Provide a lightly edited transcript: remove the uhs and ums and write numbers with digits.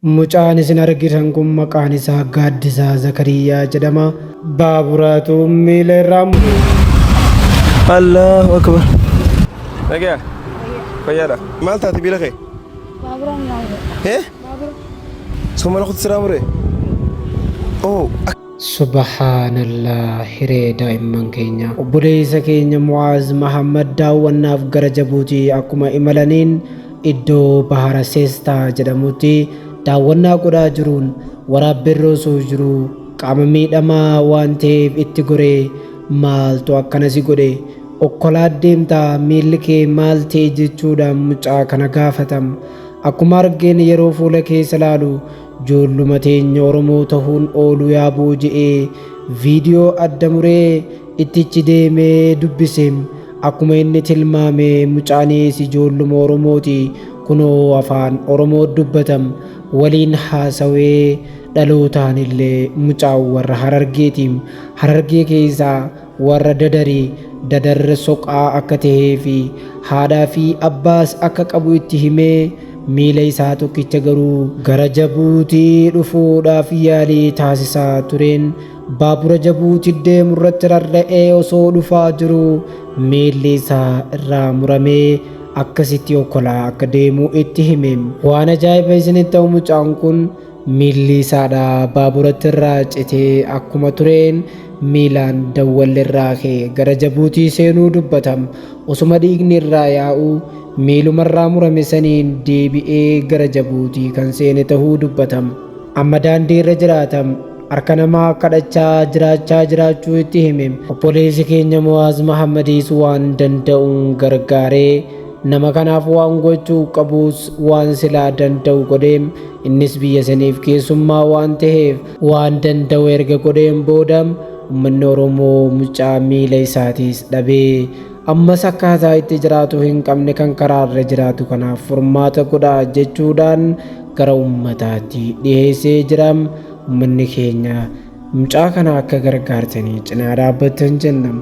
Mucaan isin argitan kun maqaan isaa Gaaddisaa Zakariyaa jedhama. Baaburaatu miila irraa mure. Allahu akbar. Nagaya. Fayyaadha. Maal taate miila kee? Baabura naa mure. Eh? Baabura. Soomana kutu siraa mure? Oh. Subhaanallah hiree daa'imman keenya. Obboleessa keenya Mu'aaz Mahammad daawwannaaf gara Jabuutii akkuma imalaniin iddoo Bahara Seestaa jedhamutti daawwannaa godhaa jiruun waraabberri osoo jiruu qaama miidhamaa waan ta'eef itti goree maaltu akkana si godhe okkolaa deemtaa miilli kee maal ta'e jechuudhaan mucaa kana gaafatam. Akkuma argeen yeroo fuula keessa laalu Joolluma teenya Oromoo tahuun oolu yaaboo je'ee viidiyoo adda muree ittichi deemee dubbise. Akkuma inni tilmaame mucaaniis ijoolluma Oromooti kunoo afaan Oromoo dubbatam. Waliin haasawee dhalootaanillee mucaan warra Harargeeti. Harargee keessaa warra Dadari, Dadar Soqaa akka tahee fi haadhaa fi abbaas akka qabu itti himee miila isaa tokkicha garuu gara Jabuutii dhufuudhaaf yaalii taasisaa tureen baabura Jabuuti deemu irratti rarra'ee osoo dhufaa jiruu miilli isaa irraa muramee akkasitti okkolaa akka deemu itti hime. Waan ajaa'iba isinitti ta'u mucaan kun Miilli isaadha baaburatti irraa citee akkuma tureen miilaan dawwalli irraa ka'e gara Jabuutii seenuu dubbata. Osuma dhiigni irraa yaa'u miiluma irraa murame saniin deebi'ee gara Jabuutii kan seene tahuu dubbata. Amma daandii irra jiraata. Harka namaa kadhachaa jiraachaa jiraachuu itti hime. Obboleessi keenya Mu'aaz Mahammadiis waan danda'uun gargaaree Nama kanaaf waan gochuu qabuus waan silaa danda'u godhe. Innis biyya saniif keessummaa waan taheef waan danda'u erga godheen booda ummanni Oromoo mucaa miila isaatiis dhabee ammas akkaataa itti jiraatu hin qabne kan karaarra jiraatu kanaaf furmaata godhaa jechuudhaan gara ummataatti dhiheessee jira. Ummanni keenya mucaa kana akka gargaartanii cinaa dhaabbattan jenna.